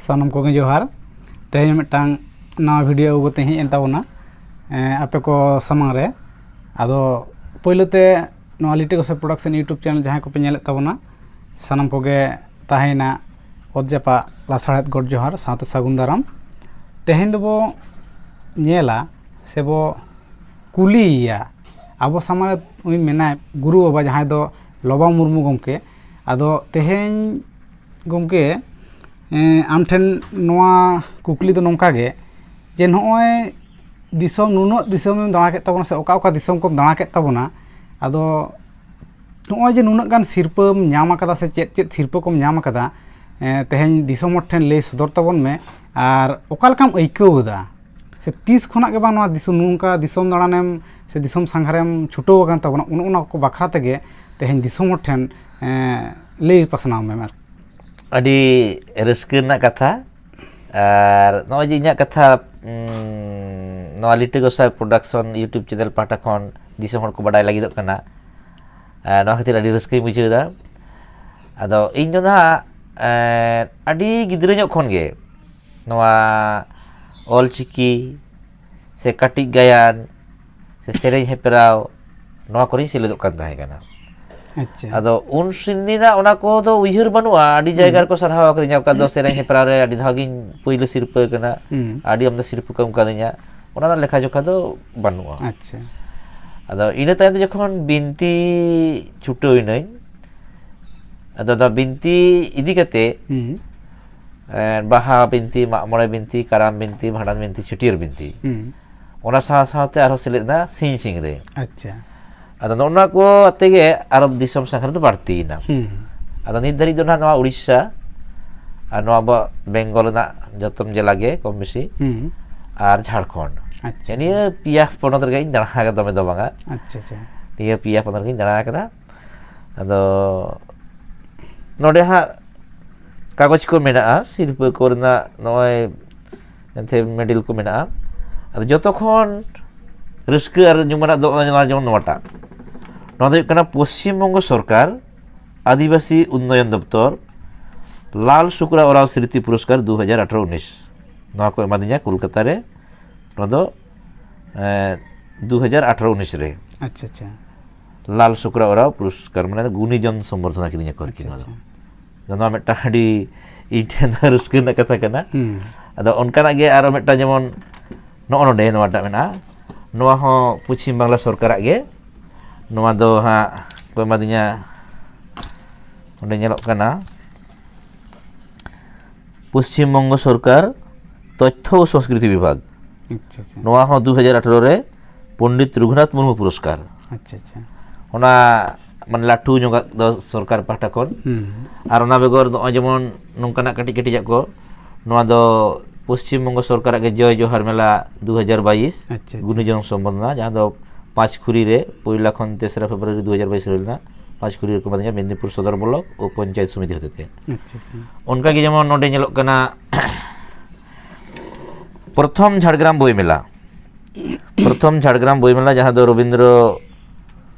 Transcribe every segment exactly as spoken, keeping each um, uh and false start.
ᱥᱟᱱᱟᱢ ᱠᱚᱜᱮ ᱡᱚᱦᱟᱨ᱾ ᱛᱮᱦᱮᱧ ᱢᱤᱫᱴᱟᱝ ᱱᱟᱣᱟ ᱵᱷᱤᱰᱤᱭᱳ ᱟᱹᱜᱩ ᱠᱟᱛᱮ ᱦᱮᱡ ᱮᱱ ᱛᱟᱵᱚᱱᱟ, ᱮᱸ, ᱟᱯᱮ ᱠᱚ ᱥᱟᱢᱟᱝ ᱨᱮ᱾ ᱟᱫᱚ ᱯᱳᱭᱞᱳ ᱛᱮ ᱱᱚᱣᱟ ᱞᱤᱴᱟᱹ ᱜᱚᱸᱥᱟᱭ ᱯᱨᱚᱰᱟᱠᱥᱚᱱ YouTube ᱪᱮᱱᱮᱞ ᱡᱟᱦᱟᱸᱭ ᱠᱚᱯᱮ ᱧᱮᱞᱮᱫ ᱛᱟᱵᱚᱱᱟ, ᱥᱟᱱᱟᱢ ᱠᱚᱜᱮ ᱛᱟᱦᱮᱸᱭᱮᱱᱟ ᱚᱛ ᱡᱟᱯᱟᱜ ᱞᱟᱥᱟᱲᱦᱮᱫ ᱜᱚᱰ ᱡᱚᱦᱟᱨ ᱥᱟᱶᱛᱮ ᱥᱟᱹᱜᱩᱱ ᱫᱟᱨᱟᱢ᱾ ᱛᱮᱦᱮᱧ ᱫᱚᱵᱚ ᱧᱮᱞᱟ ᱥᱮᱵᱚ ᱠᱩᱞᱤᱭᱮᱭᱟ ᱟᱵᱚ ᱥᱟᱢᱟᱝ ᱨᱮ ᱩᱱᱤ ᱢᱮᱱᱟᱭ ᱜᱩᱨᱩ ᱵᱟᱵᱟ, ᱡᱟᱦᱟᱸᱭ ᱫᱚ ᱞᱚᱵᱟ ᱢᱩᱨᱢᱩ ᱜᱚᱢᱠᱮ᱾ ᱟᱫᱚ ᱛᱮᱦᱮᱧ ᱜᱚᱢᱠᱮ, ᱮᱸ, ᱟᱢ ᱴᱷᱮᱱ ᱱᱚᱣᱟ ᱠᱩᱠᱞᱤ ᱫᱚ ᱱᱚᱝᱠᱟ ᱜᱮ, ᱡᱮ ᱱᱚᱜᱼᱚᱭ ᱫᱤᱥᱚᱢ, ᱱᱩᱱᱟᱹᱜ ᱫᱤᱥᱚᱢᱮᱢ ᱫᱟᱬᱟ ᱠᱮᱫ ᱛᱟᱵᱚᱱᱟ ᱥᱮ ᱚᱠᱟ ᱚᱠᱟ ᱫᱤᱥᱚᱢ ᱠᱚᱢ ᱫᱟᱬᱟ ᱠᱮᱫ ᱛᱟᱵᱚᱱᱟ, ᱟᱫᱚ ᱱᱚᱜᱼᱚᱭ ᱡᱮ ᱱᱩᱱᱟᱹᱜ ᱜᱟᱱ ᱥᱤᱨᱯᱟᱹᱢ ᱧᱟᱢ ᱟᱠᱟᱫᱟ ᱥᱮ ᱪᱮᱫ ᱪᱮᱫ ᱥᱤᱨᱯᱟᱹ ᱠᱚᱢ ᱧᱟᱢ ᱟᱠᱟᱫᱟ, ᱮᱸ, ᱛᱮᱦᱮᱧ ᱫᱤᱥᱚᱢ ᱦᱚᱲ ᱴᱷᱮᱱ ᱞᱟᱹᱭ ᱥᱚᱫᱚᱨ ᱛᱟᱵᱚᱱ ᱢᱮ᱾ ᱟᱨ ᱚᱠᱟ ᱞᱮᱠᱟᱢ ᱟᱹᱭᱠᱟᱹᱣ ᱮᱫᱟ ᱥᱮ ᱛᱤᱥ ᱠᱷᱚᱱᱟᱜ ᱜᱮ ᱵᱟᱝ ᱱᱚᱣᱟ ᱫᱤᱥᱚᱢ, ᱱᱚᱝᱠᱟ ᱫᱤᱥᱚᱢ ᱫᱟᱬᱟᱱᱮᱢ ᱥᱮ ᱫᱤᱥᱚᱢ ᱥᱟᱸᱜᱷᱟᱨᱮᱢ ᱪᱷᱩᱴᱟᱹᱣ ᱟᱠᱟᱱ ᱛᱟᱵᱚᱱᱟ, ᱚᱱᱮ ᱚᱱᱟ ᱠᱚ ᱵᱟᱠᱷᱨᱟ ᱛᱮᱜᱮ ᱛᱮᱦᱮᱧ ᱫᱤᱥᱚᱢ ᱦᱚᱲ ᱴᱷᱮᱱ, ᱮᱸ, ᱞᱟᱹᱭ ᱯᱟᱥᱱᱟᱣ ᱢᱮ ᱟᱨᱠᱤ᱾ ᱟᱹᱰᱤ ᱨᱟᱹᱥᱠᱟᱹ ᱨᱮᱱᱟᱜ ᱠᱟᱛᱷᱟ᱾ ᱟᱨ ᱱᱚᱜᱼᱚᱭ ᱡᱮ ᱤᱧᱟᱹᱜ ᱠᱟᱛᱷᱟ, ᱩᱸ, ᱱᱚᱣᱟ ᱞᱤᱴᱟᱹ ᱜᱚᱸᱥᱟᱭ ᱯᱨᱚᱰᱟᱠᱥᱚᱱ YouTube ᱪᱮᱱᱮᱞ ᱯᱟᱦᱴᱟ ᱠᱷᱚᱱ ᱫᱤᱥᱚᱢ ᱦᱚᱲ ᱠᱚ ᱵᱟᱰᱟᱭ ᱞᱟᱹᱜᱤᱫᱚᱜ ᱠᱟᱱᱟ, ᱟᱨ ᱱᱚᱣᱟ ᱠᱷᱟᱹᱛᱤᱨ ᱟᱹᱰᱤ ᱨᱟᱹᱥᱠᱟᱹᱧ ᱵᱩᱡᱷᱟᱹᱣ ᱮᱫᱟ᱾ ᱟᱫᱚ ᱤᱧ ᱫᱚ ᱱᱟᱦᱟᱜ, ᱮᱸ, ᱟᱹᱰᱤ ᱜᱤᱫᱽᱨᱟᱹ ᱧᱚᱜ ᱠᱷᱚᱱ ᱜᱮ ᱱᱚᱣᱟ ᱚᱞ ᱪᱤᱠᱤ ᱥᱮ ᱠᱟᱹᱴᱤᱡ ᱜᱟᱭᱟᱱ ᱥᱮ ᱥᱮᱨᱮᱧ ᱦᱮᱯᱨᱟᱣ, ᱱᱚᱣᱟ ᱠᱚᱨᱮᱧ ᱥᱮᱞᱮᱫᱚᱜ ᱠᱟᱱ ᱛᱟᱦᱮᱸ ᱠᱟᱱᱟ᱾ ᱟᱪᱪᱷᱟ᱾ ᱟᱫᱚ ᱩᱱ ᱥᱤᱱ ᱫᱤᱱᱟᱜ ᱚᱱᱟ ᱠᱚᱫᱚ ᱩᱭᱦᱟᱹᱨ ᱵᱟᱹᱱᱩᱜᱼᱟ᱾ ᱟᱹᱰᱤ ᱡᱟᱭᱜᱟ ᱨᱮᱠᱚ ᱥᱟᱨᱦᱟᱣ ᱟᱠᱟᱫᱤᱧᱟ, ᱚᱠᱟ ᱫᱚ ᱥᱮᱨᱮᱧ ᱦᱮᱯᱨᱟᱣ ᱨᱮ ᱟᱹᱰᱤ ᱫᱷᱟᱣ ᱜᱤᱧ ᱯᱩᱭᱞᱩ ᱥᱤᱨᱯᱟᱹ ᱠᱟᱱᱟ, ᱦᱩᱸ᱾ ᱟᱹᱰᱤ ᱟᱢᱫᱟ ᱥᱤᱨᱯᱟᱹ ᱠᱚ ᱮᱢ ᱠᱟᱫᱤᱧᱟ, ᱚᱱᱟ ᱨᱮᱱᱟᱜ ᱞᱮᱠᱷᱟ ᱡᱚᱠᱷᱟ ᱫᱚ ᱵᱟᱹᱱᱩᱜᱼᱟ᱾ ᱟᱪᱪᱷᱟ᱾ ᱟᱫᱚ ᱤᱱᱟᱹ ᱛᱟᱭᱚᱢ ᱛᱮ ᱡᱚᱠᱷᱚᱱ ᱵᱤᱱᱛᱤ ᱪᱷᱩᱴᱟᱹᱣ ᱤᱱᱟᱹᱧ, ᱟᱫᱚ ᱚᱱᱟ ᱵᱤᱱᱛᱤ ᱤᱫᱤ ᱠᱟᱛᱮ, ᱦᱩᱸ᱾ ᱮᱸ, ᱵᱟᱦᱟ ᱵᱤᱱᱛᱤ, ᱢᱟᱜ ᱢᱚᱬᱮ ᱵᱤᱱᱛᱤ, ᱠᱟᱨᱟᱢ ᱵᱤᱱᱛᱤ, ᱵᱷᱟᱸᱰᱟᱱ ᱵᱤᱱᱛᱤ, ᱪᱷᱟᱹᱴᱭᱟᱹᱨ ᱵᱤᱱᱛᱤ, ᱦᱩᱸ᱾ ᱚᱱᱟ ᱥᱟᱶ ᱥᱟᱶᱛᱮ ᱟᱨᱦᱚᱸ ᱥᱮᱞᱮᱫ ᱮᱱᱟ ᱥᱤᱧ ᱥᱤᱝ ᱨᱮ᱾ ᱟᱪᱪᱷᱟ᱾ ᱟᱫᱚ ᱱᱚᱜᱼᱚ ᱱᱚᱣᱟ ᱠᱚ ᱟᱛᱮ ᱜᱮ ᱟᱨᱚ ᱫᱤᱥᱚᱢ ᱥᱟᱸᱜᱷᱟᱨ ᱫᱚ ᱵᱟᱹᱲᱛᱤᱭᱮᱱᱟ᱾ ᱦᱩᱸ᱾ ᱟᱫᱚ ᱱᱤᱛ ᱫᱷᱟᱹᱨᱤᱡ ᱫᱚ ᱱᱟᱦᱟᱜ ᱱᱚᱣᱟ ᱩᱲᱤᱥᱥᱟ ᱟᱨ ᱱᱚᱣᱟ ᱟᱵᱚᱣᱟᱜ ᱵᱮᱝᱜᱚᱞ ᱨᱮᱱᱟᱜ ᱡᱚᱛᱚᱢ ᱡᱮᱞᱟ ᱜᱮ ᱠᱚᱢ ᱵᱮᱥᱤ, ᱦᱩᱸ᱾ ᱟᱨ ᱡᱷᱟᱲᱠᱷᱚᱸᱰ᱾ ᱟᱪᱪᱷᱟ᱾ ᱱᱤᱭᱟᱹ ᱯᱮᱭᱟ ᱯᱚᱱᱚᱛ ᱨᱮᱜᱮ ᱤᱧ ᱫᱟᱬᱟ ᱟᱠᱟᱫᱟ, ᱫᱚᱢᱮ ᱫᱚ ᱵᱟᱝᱟ᱾ ᱟᱪᱪᱷᱟ, ᱟᱪᱪᱷᱟ᱾ ᱱᱤᱭᱟᱹ ᱯᱮᱭᱟ ᱯᱚᱱᱚᱛ ᱨᱮᱜᱮᱧ ᱫᱟᱬᱟ ᱟᱠᱟᱫᱟ᱾ ᱟᱫᱚ ᱱᱚᱰᱮ ᱦᱟᱸᱜ ᱠᱟᱜᱚᱡᱽ ᱠᱚ ᱢᱮᱱᱟᱜᱼᱟ, ᱥᱤᱨᱯᱟᱹ ᱠᱚᱨᱮᱱᱟᱜ ᱱᱚᱜᱼᱚᱭ ᱮᱱᱛᱮ ᱢᱮᱰᱮᱞ ᱠᱚ ᱢᱮᱱᱟᱜᱼᱟ᱾ ᱟᱫᱚ ᱡᱚᱛᱚ ᱠᱷᱚᱱ ᱨᱟᱹᱥᱠᱟᱹ ᱟᱨ ᱧᱩᱢᱟᱱᱟᱜ ᱫᱚ ᱱᱚᱜᱼᱚᱭ ᱱᱚᱣᱟ, ᱡᱮᱢᱚᱱ ᱱᱚᱣᱟᱴᱟᱜ, ᱱᱚᱣᱟ ᱫᱚ ᱦᱩᱭᱩᱜ ᱠᱟᱱᱟ ᱯᱚᱥᱪᱤᱢ ᱵᱚᱝᱜᱚ ᱥᱚᱨᱠᱟᱨ ᱟᱹᱫᱤᱵᱟᱹᱥᱤ ᱩᱱᱱᱚᱭᱚᱱ ᱫᱚᱯᱛᱚᱨ ᱞᱟᱞ ᱥᱩᱠᱨᱟ ᱳᱨᱟᱣ ᱥᱢᱨᱤᱛᱤ ᱯᱩᱨᱚᱥᱠᱟᱨ ᱫᱩ ᱦᱟᱡᱟᱨ ᱟᱴᱷᱨᱚ ᱩᱱᱤᱥ, ᱱᱚᱣᱟ ᱠᱚ ᱮᱢᱟᱫᱤᱧᱟ ᱠᱳᱞᱠᱟᱛᱟ ᱨᱮ᱾ ᱱᱚᱣᱟ ᱫᱚ ᱮᱸ, ᱫᱩ ᱦᱟᱡᱟᱨ ᱟᱴᱷᱨᱚ ᱩᱱᱤᱥ ᱨᱮ᱾ ᱟᱪᱪᱷᱟ, ᱟᱪᱪᱷᱟ᱾ ᱞᱟᱞ ᱥᱩᱠᱨᱟ ᱳᱨᱟᱣ ᱯᱩᱨᱚᱥᱠᱟᱨ, ᱢᱟᱱᱮ ᱜᱩᱱᱤᱡᱚᱱ ᱥᱚᱢᱵᱚᱨᱫᱷᱚᱱᱟ ᱠᱤᱫᱤᱧᱟ ᱠᱚ ᱟᱨᱠᱤ᱾ ᱟᱪᱪᱷᱟ, ᱱᱚᱣᱟ ᱫᱚ, ᱟᱪᱪᱷᱟ᱾ ᱟᱫᱚ ᱱᱚᱣᱟ ᱢᱤᱫᱴᱟᱝ ᱟᱹᱰᱤ ᱤᱧ ᱴᱷᱮᱱ ᱫᱚ ᱨᱟᱹᱥᱠᱟᱹ ᱨᱮᱱᱟᱜ ᱠᱟᱛᱷᱟ ᱠᱟᱱᱟ᱾ ᱦᱩᱸ᱾ ᱟᱫᱚ ᱚᱱᱠᱟᱱᱟᱜ ᱜᱮ ᱟᱨᱚ ᱢᱤᱫᱴᱟᱝ, ᱡᱮᱢᱚᱱ ᱱᱚᱜᱼᱚ ᱱᱚᱰᱮ ᱱᱚᱣᱟᱴᱟᱜ ᱢᱮᱱᱟᱜᱼᱟ, ᱱᱚᱣᱟ ᱦᱚᱸ ᱯᱚᱪᱷᱤᱢ ᱵᱟᱝᱞᱟ ᱥᱚᱨᱠᱟᱨᱟᱜ ᱜᱮ᱾ ᱱᱚᱣᱟ ᱫᱚ ᱦᱟᱸᱜ ᱠᱚ ᱮᱢᱟᱫᱤᱧᱟ, ᱚᱸᱰᱮ ᱧᱮᱞᱚᱜ ᱠᱟᱱᱟ ᱯᱚᱥᱪᱤᱢ ᱵᱚᱝᱜᱚ ᱥᱚᱨᱠᱟᱨ ᱛᱚᱛᱛᱷᱚ ᱳ ᱥᱚᱝᱥᱠᱨᱤᱛᱤ ᱵᱤᱵᱷᱟᱜᱽ᱾ ᱟᱪᱪᱷᱟ, ᱟᱪᱪᱷᱟ᱾ ᱱᱚᱣᱟ ᱦᱚᱸ ᱫᱩ ᱦᱟᱡᱟᱨ ᱟᱴᱷᱨᱚ ᱨᱮ ᱯᱚᱱᱰᱤᱛ ᱨᱚᱜᱷᱩᱱᱟᱛᱷ ᱢᱩᱨᱢᱩ ᱯᱩᱨᱚᱥᱠᱟᱨ᱾ ᱟᱪᱪᱷᱟ, ᱟᱪᱪᱷᱟ᱾ ᱚᱱᱟ ᱢᱟᱱᱮ ᱞᱟᱹᱴᱩ ᱧᱚᱜᱟᱜ ᱫᱚ ᱥᱚᱨᱠᱟᱨ ᱯᱟᱦᱴᱟ ᱠᱷᱚᱱ᱾ ᱦᱩᱸ᱾ ᱟᱨ ᱚᱱᱟ ᱵᱮᱜᱚᱨ ᱱᱚᱜᱼᱚᱭ ᱡᱮᱢᱚᱱ ᱱᱚᱝᱠᱟᱱᱟᱜ ᱠᱟᱹᱴᱤᱡ ᱠᱟᱹᱴᱤᱡᱟᱜ ᱠᱚ, ᱱᱚᱣᱟ ᱫᱚ ᱯᱚᱥᱪᱤᱢ ᱵᱚᱝᱜᱚ ᱥᱚᱨᱠᱟᱨᱟᱜ ᱜᱮ ᱡᱚᱭ ᱡᱚᱦᱟᱨ ᱢᱮᱞᱟ ᱫᱩ ᱦᱟᱡᱟᱨ ᱵᱟᱭᱤᱥ, ᱟᱪᱪᱷᱟ, ᱟᱪᱪᱷᱟ᱾ ᱜᱩᱱᱤᱡᱚᱱ ᱥᱚᱢᱵᱚᱨᱫᱷᱚᱱᱟ, ᱡᱟᱦᱟᱸ ᱫᱚ ᱯᱟᱸᱪ ᱠᱷᱩᱨᱤ ᱨᱮ ᱯᱚᱭᱞᱟ ᱠᱷᱚᱱ ᱛᱮᱥᱨᱟ ᱯᱷᱮᱵᱽᱨᱩᱣᱟᱨᱤ ᱫᱩ ᱦᱟᱡᱟᱨ ᱵᱟᱭᱤᱥ ᱨᱮ ᱦᱩᱭ ᱞᱮᱱᱟ᱾ ᱯᱟᱸᱪ ᱠᱷᱩᱨᱤ ᱨᱮᱠᱚ ᱮᱢᱟᱫᱤᱧᱟ ᱢᱮᱫᱽᱱᱤᱯᱩᱨ ᱥᱚᱫᱚᱨ ᱵᱞᱚᱠ ᱳ ᱯᱚᱧᱪᱟᱭᱮᱛ ᱥᱚᱢᱤᱛᱤ ᱦᱚᱛᱮᱛᱮ᱾ ᱟᱪᱪᱷᱟ, ᱟᱪᱪᱷᱟ᱾ ᱚᱱᱠᱟᱜᱮ ᱡᱮᱢᱚᱱ ᱱᱚᱰᱮ ᱧᱮᱞᱚᱜ ᱠᱟᱱᱟ ᱯᱨᱚᱛᱷᱚᱢ ᱡᱷᱟᱲᱜᱨᱟᱢ ᱵᱳᱭ ᱢᱮᱞᱟ᱾ ᱯᱨᱚᱛᱷᱚᱢ ᱡᱷᱟᱲᱜᱨᱟᱢ ᱵᱳᱭ ᱢᱮᱞᱟ, ᱡᱟᱦᱟᱸ ᱫᱚ ᱨᱚᱵᱤᱱᱫᱨᱚ,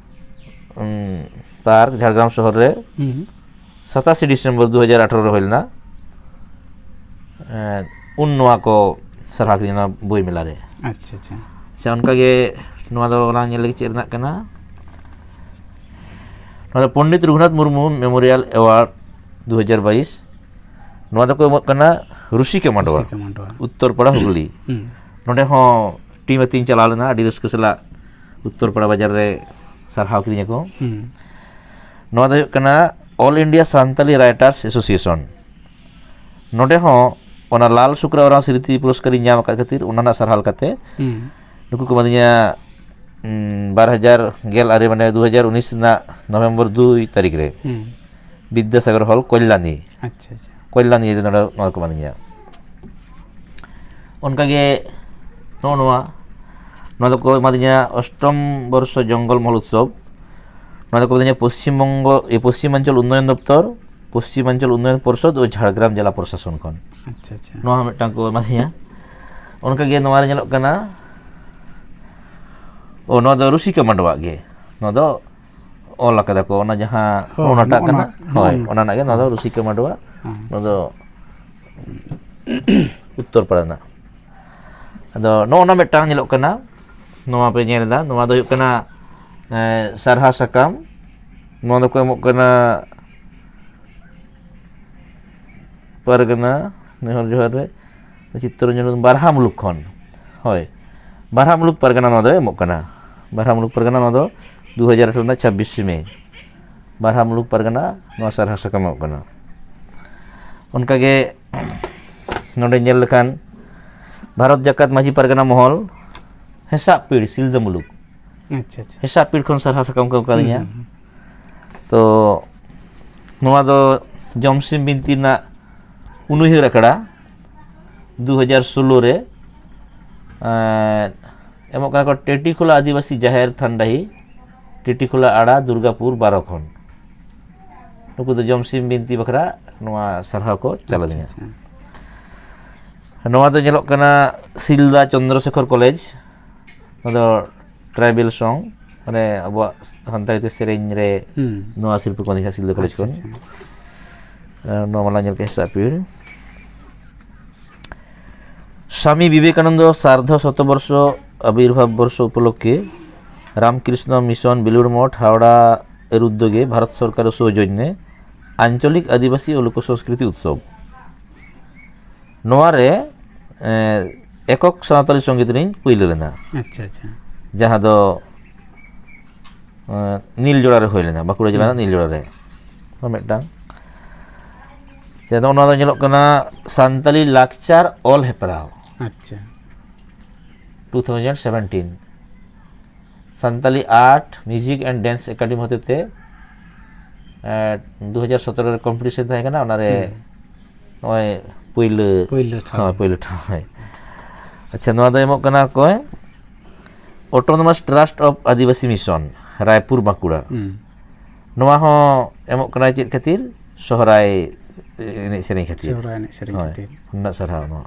ᱩᱸ, ᱯᱟᱨᱠ, ᱡᱷᱟᱲᱜᱨᱟᱢ ᱥᱚᱦᱚᱨ ᱨᱮ ᱦᱩᱸ᱾ ᱥᱟᱛᱟᱥᱮ ᱰᱤᱥᱮᱢᱵᱚᱨ ᱫᱩ ᱦᱟᱡᱟᱨ ᱟᱴᱷᱨᱚ ᱨᱮ ᱦᱩᱭ ᱞᱮᱱᱟ᱾ ᱮᱸ, ᱩᱱ ᱱᱚᱣᱟ ᱠᱚ ᱥᱟᱨᱦᱟᱣ ᱠᱤᱫᱤᱧᱟ ᱱᱚᱣᱟ ᱵᱳᱭ ᱢᱮᱞᱟ ᱨᱮ᱾ ᱟᱪᱪᱷᱟ, ᱟᱪᱪᱷᱟ᱾ ᱥᱮ ᱚᱱᱠᱟᱜᱮ ᱱᱚᱣᱟ ᱫᱚ ᱞᱟᱝ ᱧᱮᱞ ᱞᱮᱜᱮ ᱪᱮᱫ ᱨᱮᱱᱟᱜ ᱠᱟᱱᱟ᱾ ᱱᱚᱣᱟ ᱫᱚ ᱯᱚᱱᱰᱤᱛ ᱨᱚᱜᱷᱩᱱᱟᱛᱷ ᱢᱩᱨᱢᱩ ᱢᱮᱢᱳᱨᱤᱭᱟᱞ ᱮᱣᱟᱨᱰ ᱫᱩ ᱦᱟᱡᱟᱨ ᱵᱟᱭᱤᱥ᱾ ᱱᱚᱣᱟ ᱫᱚᱠᱚ ᱮᱢᱚᱜ ᱠᱟᱱᱟ ᱨᱩᱥᱤᱠᱟ ᱢᱟᱰᱣᱟ, ᱨᱩᱥᱤᱠᱟ ᱢᱟᱰᱣᱟ᱾ ᱩᱛᱛᱚᱨ ᱯᱟᱲᱟ, ᱦᱩᱜᱽᱞᱤ᱾ ᱦᱩᱸ᱾ ᱱᱚᱰᱮ ᱦᱚᱸ ᱴᱤᱢ ᱟᱛᱮᱧ ᱪᱟᱞᱟᱣ ᱞᱮᱱᱟ, ᱟᱹᱰᱤ ᱨᱟᱹᱥᱠᱟᱹ ᱥᱟᱞᱟᱜ ᱩᱛᱛᱚᱨ ᱯᱟᱲᱟ ᱵᱟᱡᱟᱨ ᱨᱮ ᱥᱟᱨᱦᱟᱣ ᱠᱤᱫᱤᱧᱟ ᱠᱚ᱾ ᱦᱩᱸ᱾ ᱱᱚᱣᱟ ᱫᱚ ᱦᱩᱭᱩᱜ ᱠᱟᱱᱟ All India Santali Writers Association᱾ ᱱᱚᱰᱮ ᱦᱚᱸ ᱚᱱᱟ ᱞᱟᱞ ᱥᱩᱠᱨᱟ ᱳᱨᱟᱣ ᱥᱢᱨᱤᱛᱤ ᱯᱩᱨᱚᱥᱠᱟᱨᱤᱧ ᱧᱟᱢ ᱟᱠᱟᱫ ᱠᱷᱟᱹᱛᱤᱨ ᱚᱱᱟ ᱨᱮᱱᱟᱜ ᱥᱟᱨᱦᱟᱣ ᱞᱮᱠᱟᱛᱮ ᱦᱩᱸ᱾ ᱱᱩᱠᱩ ᱠᱚ ᱮᱢᱟᱫᱤᱧᱟ, ᱩᱸ, ᱵᱟᱨ ᱦᱟᱡᱟᱨ ᱜᱮᱞ ᱟᱨᱮ, ᱢᱟᱱᱮ ᱫᱩ ᱦᱟᱡᱟᱨ ᱩᱱᱤᱥ ᱨᱮᱱᱟᱜ ᱱᱚᱵᱷᱮᱢᱵᱚᱨ ᱫᱩᱭ ᱛᱟᱹᱨᱤᱠᱷ ᱨᱮ ᱦᱩᱸ᱾ ᱵᱤᱫᱽᱫᱟᱥᱟᱜᱚᱨ ᱦᱚᱞ, ᱠᱚᱞᱭᱟᱱᱤ᱾ ᱟᱪᱪᱷᱟ, ᱟᱪᱪᱷᱟ᱾ ᱠᱚᱞᱭᱟᱱᱤ ᱨᱮ ᱱᱚᱰᱮ ᱱᱚᱣᱟ ᱠᱚ ᱮᱢᱟᱫᱤᱧᱟ᱾ ᱚᱱᱠᱟᱜᱮ ᱱᱚᱜᱼᱚ ᱱᱚᱣᱟ, ᱱᱚᱣᱟ ᱫᱚᱠᱚ ᱮᱢᱟᱫᱤᱧᱟ ᱚᱥᱴᱚᱢ ᱵᱚᱨᱥᱚ ᱡᱚᱝᱜᱚᱞ ᱢᱚᱦᱚᱞ ᱩᱛᱥᱚᱵᱽ᱾ ᱱᱚᱣᱟ ᱫᱚᱠᱚ ᱮᱢᱟᱫᱤᱧᱟ ᱯᱚᱥᱪᱤᱢ ᱵᱚᱝᱜᱚ, ᱮ, ᱯᱚᱥᱪᱤᱢᱟᱧᱪᱚᱞ ᱩᱱᱱᱚᱭᱚᱱ ᱫᱚᱯᱛᱚᱨ, ᱯᱚᱥᱪᱤᱢᱟᱧᱪᱚᱞ ᱩᱱᱱᱚᱭᱚᱱ ᱯᱚᱨᱥᱚᱫ ᱳ ᱡᱷᱟᱲᱜᱨᱟᱢ ᱡᱮᱞᱟ ᱯᱨᱚᱥᱟᱥᱚᱱ ᱠᱷᱚᱱ᱾ ᱟᱪᱪᱷᱟ, ᱟᱪᱪᱷᱟ᱾ ᱱᱚᱣᱟ ᱦᱚᱸ ᱢᱤᱫᱴᱟᱝ ᱠᱚ ᱮᱢᱟᱫᱤᱧᱟ᱾ ᱚᱱᱠᱟᱜᱮ ᱱᱚᱣᱟ ᱨᱮ ᱧᱮᱞᱚᱜ ᱠᱟᱱᱟ, ᱳ, ᱱᱚᱣᱟ ᱫᱚ ᱨᱩᱥᱤᱠᱟ ᱢᱟᱰᱣᱟ ᱜᱮ᱾ ᱱᱚᱣᱟ ᱫᱚ ᱚᱞ ᱟᱠᱟᱫᱟ ᱠᱚ, ᱚᱱᱟ ᱡᱟᱦᱟᱸ ᱦᱳᱭ, ᱱᱚᱜᱼᱚ ᱱᱟᱴᱟᱜ ᱱᱚᱜᱼᱚ ᱠᱟᱱᱟ᱾ ᱱᱟ-, ᱦᱳᱭ, ᱱᱚᱜᱼᱚ ᱱᱟ᱾ ᱚᱱᱟ ᱨᱮᱱᱟᱜ ᱜᱮ ᱱᱚᱣᱟ ᱫᱚ ᱦᱮᱸ᱾ ᱨᱩᱥᱤᱠᱟ ᱢᱟᱰᱣᱟ, ᱦᱮᱸ᱾ ᱱᱚᱣᱟ ᱫᱚ ᱩᱛᱛᱚᱨ ᱯᱟᱲᱟ ᱨᱮᱱᱟᱜ᱾ ᱟᱫᱚ ᱱᱚᱜᱼᱚ ᱱᱟ ᱢᱤᱫᱴᱟᱝ ᱧᱮᱞᱚᱜ ᱠᱟᱱᱟ, ᱱᱚᱣᱟ ᱯᱮ ᱧᱮᱞ ᱮᱫᱟ, ᱱᱚᱣᱟ ᱫᱚ ᱦᱩᱭᱩᱜ ᱠᱟᱱᱟ, ᱮᱸ, ᱥᱟᱨᱦᱟ ᱥᱟᱠᱟᱢ᱾ ᱱᱚᱣᱟ ᱫᱚᱠᱚ ᱮᱢᱚᱜ ᱠᱟᱱᱟ ᱯᱟᱨᱜᱟᱱᱟ ᱱᱮᱦᱚᱨ ᱡᱚᱦᱟᱨ ᱨᱮ ᱪᱤᱛᱛᱚᱨᱚᱧᱡᱚᱱ ᱵᱟᱨᱦᱟ ᱢᱩᱞᱩᱠ ᱠᱷᱚᱱ᱾ ᱦᱳᱭ, ᱵᱟᱨᱦᱟ ᱢᱩᱞᱩᱠ ᱯᱟᱨᱜᱟᱱᱟ ᱱᱚᱣᱟ ᱫᱚᱭ ᱮᱢᱚᱜ ᱠᱟᱱᱟ᱾ ᱵᱟᱨᱦᱟ ᱢᱩᱞᱩᱠ ᱯᱟᱨᱜᱟᱱᱟ ᱱᱚᱣᱟ ᱫᱚ ᱫᱩ ᱦᱟᱡᱟᱨ ᱟᱴᱷᱟᱨᱚ ᱨᱮᱱᱟᱜ ᱪᱷᱟᱵᱵᱤᱥᱮ ᱢᱮ᱾ ᱵᱟᱨᱦᱟ ᱢᱩᱞᱩᱠ ᱯᱟᱨᱜᱟᱱᱟ ᱱᱚᱣᱟ ᱥᱟᱨᱦᱟ ᱥᱟᱠᱟᱢ ᱮᱢᱚᱜ ᱠᱟᱱᱟ᱾ ᱚᱱᱠᱟᱜᱮ ᱱᱚᱰᱮ ᱧᱮᱞ ᱞᱮᱠᱷᱟᱱ ᱵᱷᱟᱨᱚᱛ ᱡᱟᱠᱟᱛ ᱢᱟᱹᱡᱷᱤ ᱯᱟᱨᱜᱟᱱᱟ ᱢᱚᱦᱚᱞ ᱦᱮᱸᱥᱟᱜ ᱯᱤᱲ ᱥᱤᱞᱫᱟᱹ ᱢᱩᱞᱩᱠ᱾ ᱟᱪᱪᱷᱟ, ᱟᱪᱪᱷᱟ᱾ ᱦᱮᱸᱥᱟᱜ ᱯᱤᱲ ᱠᱷᱚᱱ ᱥᱟᱨᱦᱟ ᱥᱟᱠᱟᱢ ᱠᱚ ᱮᱢ ᱠᱟᱫᱤᱧᱟ᱾ ᱦᱩᱸ, ᱦᱩᱸ, ᱦᱩᱸ᱾ ᱛᱚ ᱱᱚᱣᱟ ᱫᱚ ᱡᱚᱢᱥᱤᱢ ᱵᱤᱱᱛᱤ ᱨᱮᱱᱟᱜ ᱩᱱᱩᱭᱦᱟᱹᱨ ᱟᱠᱷᱲᱟ ᱫᱩ ᱦᱟᱡᱟᱨ ᱥᱳᱞᱳ ᱨᱮ, ᱮᱸ, ᱮᱢᱚᱜ ᱠᱟᱱᱟ ᱠᱚ ᱴᱮᱴᱤᱠᱷᱳᱞᱟ ᱟᱹᱫᱤᱵᱟᱹᱥᱤ ᱡᱟᱦᱮᱨ ᱛᱷᱟᱱ ᱰᱟᱹᱦᱤ, ᱴᱮᱴᱤᱠᱷᱳᱞᱟ ᱟᱲᱟ, ᱫᱩᱨᱜᱟᱯᱩᱨ ᱵᱟᱨᱚ ᱠᱷᱚᱱ᱾ ᱱᱩᱠᱩ ᱫᱚ ᱡᱚᱢᱥᱤᱢ ᱵᱤᱱᱛᱤ ᱵᱟᱠᱷᱨᱟ ᱱᱚᱣᱟ ᱥᱟᱨᱦᱟᱣ ᱠᱚ ᱪᱟᱞ ᱟᱹᱫᱤᱧᱟ᱾ ᱟᱪᱪᱷᱟ, ᱟᱪᱪᱷᱟ᱾ ᱱᱚᱣᱟ ᱫᱚ ᱧᱮᱞᱚᱜ ᱠᱟᱱᱟ ᱥᱤᱞᱫᱟ ᱪᱚᱱᱫᱨᱚᱥᱮᱠᱷᱚᱨ ᱠᱚᱞᱮᱡᱽ, ᱱᱚᱣᱟ ᱫᱚ ᱴᱨᱟᱭᱵᱮᱞ ᱥᱚᱝ, ᱢᱟᱱᱮ ᱟᱵᱚᱣᱟᱜ ᱥᱟᱱᱛᱟᱲᱤ ᱛᱮ ᱥᱮᱨᱮᱧ ᱨᱮ ᱦᱩᱸ᱾ ᱱᱚᱣᱟ ᱥᱤᱨᱯᱟᱹ ᱠᱚ ᱮᱢᱟ ᱫᱤᱧᱟ ᱥᱤᱞᱫᱟᱹ ᱠᱚᱞᱮᱡᱽ ᱟᱪᱪᱷᱟ, ᱠᱷᱚᱱ᱾ ᱟᱪᱪᱷᱟ᱾ ᱮᱸ, ᱱᱚᱣᱟ ᱢᱟᱞᱟ ᱧᱮᱞ ᱠᱮᱫ ᱦᱮᱸᱥᱟᱜ ᱯᱤᱲ᱾ ᱥᱟᱢᱤ ᱵᱤᱵᱮᱠᱟᱱᱚᱱᱫᱚ ᱥᱟᱨᱫᱷᱚ ᱥᱚᱛᱚᱵᱚᱨᱥᱚ ᱟᱵᱤᱨᱵᱷᱟᱵ ᱵᱚᱨᱥᱚ ᱩᱯᱚᱞᱚᱠᱠᱷᱮ ᱨᱟᱢᱠᱨᱤᱥᱱᱚ ᱢᱤᱥᱚᱱ ᱵᱮᱞᱩᱲ ᱢᱚᱴᱷ ᱦᱟᱣᱲᱟ ᱮᱨ ᱩᱫᱽᱫᱳᱜᱮ ᱵᱷᱟᱨᱚᱛ ᱥᱚᱨᱠᱟᱨ ᱥᱳᱡᱚᱱᱱᱮ ᱟᱧᱪᱚᱞᱤᱠ ᱟᱹᱫᱤᱵᱟᱹᱥᱤ ᱳ ᱞᱳᱠ ᱥᱚᱝᱥᱠᱨᱤᱛᱤ ᱩᱛᱥᱚᱵᱽ᱾ ᱱᱚᱣᱟ ᱨᱮ, ᱮᱸ, ᱮᱠᱚᱠ ᱥᱟᱶᱛᱟᱞᱤ ᱥᱚᱝᱜᱤᱛ ᱨᱤᱧ ᱯᱩᱭᱞᱩ ᱞᱮᱱᱟ᱾ ᱟᱪᱪᱷᱟ, ᱟᱪᱪᱷᱟ᱾ ᱡᱟᱦᱟᱸ ᱫᱚ, ᱮᱸ, ᱱᱤᱞ ᱡᱚᱲᱟ ᱨᱮ ᱦᱩᱭ ᱞᱮᱱᱟ, ᱵᱟᱸᱠᱩᱲᱟ ᱡᱮᱞᱟ ᱨᱮᱱᱟᱜ ᱦᱩᱸ᱾ ᱱᱤᱞ ᱡᱚᱲᱟ ᱨᱮ᱾ ᱱᱚᱣᱟ ᱢᱤᱫᱴᱟᱝ᱾ ᱥᱮ ᱱᱚᱜᱼᱚ ᱱᱚᱣᱟ ᱫᱚ ᱧᱮᱞᱚᱜ ᱠᱟᱱᱟ ᱥᱟᱱᱛᱟᱞᱤ ᱞᱟᱠᱪᱟᱨ ᱚᱞ ᱦᱮᱯᱨᱟᱣ᱾ ᱟᱪᱪᱷᱟ᱾ Two thousand seventeen. Santali art, music and dance academy ᱦᱚᱛᱮᱛᱮ, ᱮᱸ, ᱫᱩ ᱦᱟᱡᱟᱨ ᱥᱚᱛᱨᱚ ᱨᱮ ᱠᱚᱢᱯᱤᱴᱤᱥᱚᱱ ᱛᱟᱦᱮᱸ ᱠᱟᱱᱟ, ᱚᱱᱟᱨᱮ ᱦᱩᱸ᱾ ᱱᱚᱜᱼᱚᱭ ᱯᱩᱭᱞᱟᱹ, ᱯᱩᱭᱞᱟᱹ ᱴᱷᱟᱶ᱾ ᱦᱳᱭ, ᱯᱩᱭᱞᱟᱹ ᱴᱷᱟᱶ, ᱦᱳᱭ᱾ ᱟᱪᱪᱷᱟ, ᱱᱚᱣᱟ ᱫᱚ ᱮᱢᱚᱜ ᱠᱟᱱᱟ ᱚᱠᱚᱭ? Autonomous Trust of Adivasi mission, Raipur, Bankura. ᱦᱩᱸ᱾ ᱱᱚᱣᱟ ᱦᱚᱸ ᱮᱢᱚᱜ ᱠᱟᱱᱟᱭ ᱪᱮᱫ ᱠᱷᱟᱹᱛᱤᱨ? ᱥᱚᱦᱨᱟᱭ ᱮᱱᱮᱡ ᱥᱮᱨᱮᱧ ᱠᱷᱟᱹᱛᱤᱨ᱾ ᱥᱚᱦᱨᱟᱭ ᱮᱱᱮᱡ ᱥᱮᱨᱮᱧ ᱦᱳᱭ, ᱠᱷᱟᱹᱛᱤᱨ᱾ ᱩᱱᱟᱹᱜ ᱥᱟᱨᱦᱟᱣ ᱱᱚᱣᱟ᱾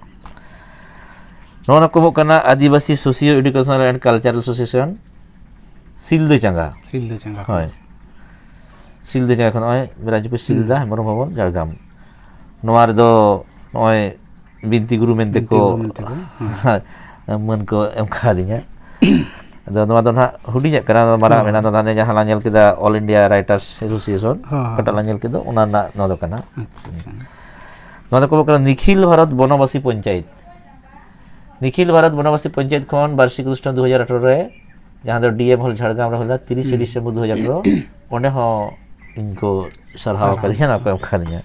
ᱱᱚᱣᱟ ᱠᱚ ᱮᱢᱚᱜ ᱠᱟᱱᱟ ᱟᱹᱫᱤᱵᱟᱹᱥᱤ Socio Educational and Cultural Association, ᱥᱤᱞᱫᱟᱹ ᱪᱟᱸᱜᱟ᱾ ᱥᱤᱞᱫᱟᱹ ᱪᱟᱸᱜᱟ ᱦᱳᱭ᱾ ᱠᱷᱚᱱ᱾ ᱥᱤᱞᱫᱟᱹ ᱡᱟᱭᱜᱟ ᱠᱷᱚᱱ ᱱᱚᱜᱼᱚᱭ ᱵᱤᱨᱟᱡᱽᱯᱩᱨ ᱥᱤᱞᱫᱟ ᱦᱩᱸ᱾ ᱦᱮᱢᱵᱨᱚᱢ ᱵᱷᱚᱵᱚᱱ ᱡᱷᱟᱲᱜᱨᱟᱢ᱾ ᱱᱚᱣᱟ ᱨᱮᱫᱚ ᱱᱚᱜᱼᱚᱭ ᱵᱤᱱᱛᱤ ᱜᱩᱨᱩ ᱢᱮᱱᱛᱮ ᱵᱤᱱᱛᱤ ᱠᱚ ᱜᱩᱨᱩ ᱢᱮᱱᱛᱮ ᱠᱚ, ᱦᱮᱸ᱾ ᱢᱟᱹᱱ ᱠᱚ ᱮᱢ ᱠᱟᱣᱫᱤᱧᱟ᱾ ᱟᱫᱚ ᱱᱚᱣᱟ ᱫᱚ ᱱᱟᱦᱟᱜ ᱦᱩᱰᱤᱧᱟᱜ ᱠᱟᱱᱟ, ᱱᱚᱣᱟ ᱢᱟᱨᱟᱝ ᱦᱚᱸ᱾ ᱢᱮᱱᱟᱜᱼᱟ᱾ ᱱᱚᱣᱟ ᱫᱚ ᱦᱟᱱᱮ ᱡᱟᱦᱟᱸ ᱞᱟᱝ ᱧᱮᱞ ᱠᱮᱫᱟ, All India Writers Association, ᱦᱚᱸ, ᱦᱚᱸ᱾ ᱚᱠᱟᱴᱟᱜ ᱞᱟᱝ ᱧᱮᱞ ᱠᱮᱫᱟ, ᱚᱱᱟ ᱨᱮᱱᱟᱜ ᱱᱚᱣᱟ ᱫᱚ ᱠᱟᱱᱟ᱾ ᱟᱪᱪᱷᱟ, ᱟᱪᱪᱷᱟ᱾ ᱱᱚᱣᱟ ᱫᱚᱠᱚ ᱢᱮᱛᱟᱜ ᱠᱟᱱᱟ ᱱᱤᱠᱷᱤᱞ ᱵᱷᱟᱨᱚᱛ ᱵᱚᱱᱚᱵᱟᱥᱤ ᱯᱚᱧᱪᱟᱭᱮᱛ᱾ ᱱᱤᱠᱷᱤᱞ ᱵᱷᱟᱨᱚᱛ ᱵᱚᱱᱚᱵᱟᱥᱤ ᱯᱚᱧᱪᱟᱭᱮᱛ ᱠᱷᱚᱱ ᱵᱟᱨᱥᱤᱠ ᱚᱱᱩᱥᱴᱷᱟᱱ ᱫᱩ ᱦᱟᱡᱟᱨ ᱟᱴᱷᱟᱨᱚ ᱨᱮ, ᱡᱟᱦᱟᱸ ᱫᱚ ᱰᱤ ᱮᱢ ᱦᱚᱞ ᱡᱷᱟᱲᱜᱨᱟᱢ ᱨᱮ ᱦᱩᱭ ᱞᱮᱱᱟ, ᱛᱤᱨᱤᱥᱮ ᱦᱩᱸ᱾ ᱰᱤᱥᱮᱢᱵᱚᱨ ᱫᱩ ᱦᱟᱡᱟᱨ ᱟᱴᱷᱟᱨᱚ, ᱚᱸᱰᱮ ᱦᱚᱸ ᱤᱧ ᱠᱚ ᱥᱟᱨᱦᱟᱣ ᱥᱟᱨᱦᱟᱣ᱾ ᱟᱠᱟᱫᱤᱧᱟ, ᱱᱚᱣᱟ ᱠᱚ ᱮᱢ ᱠᱟᱫᱤᱧᱟ᱾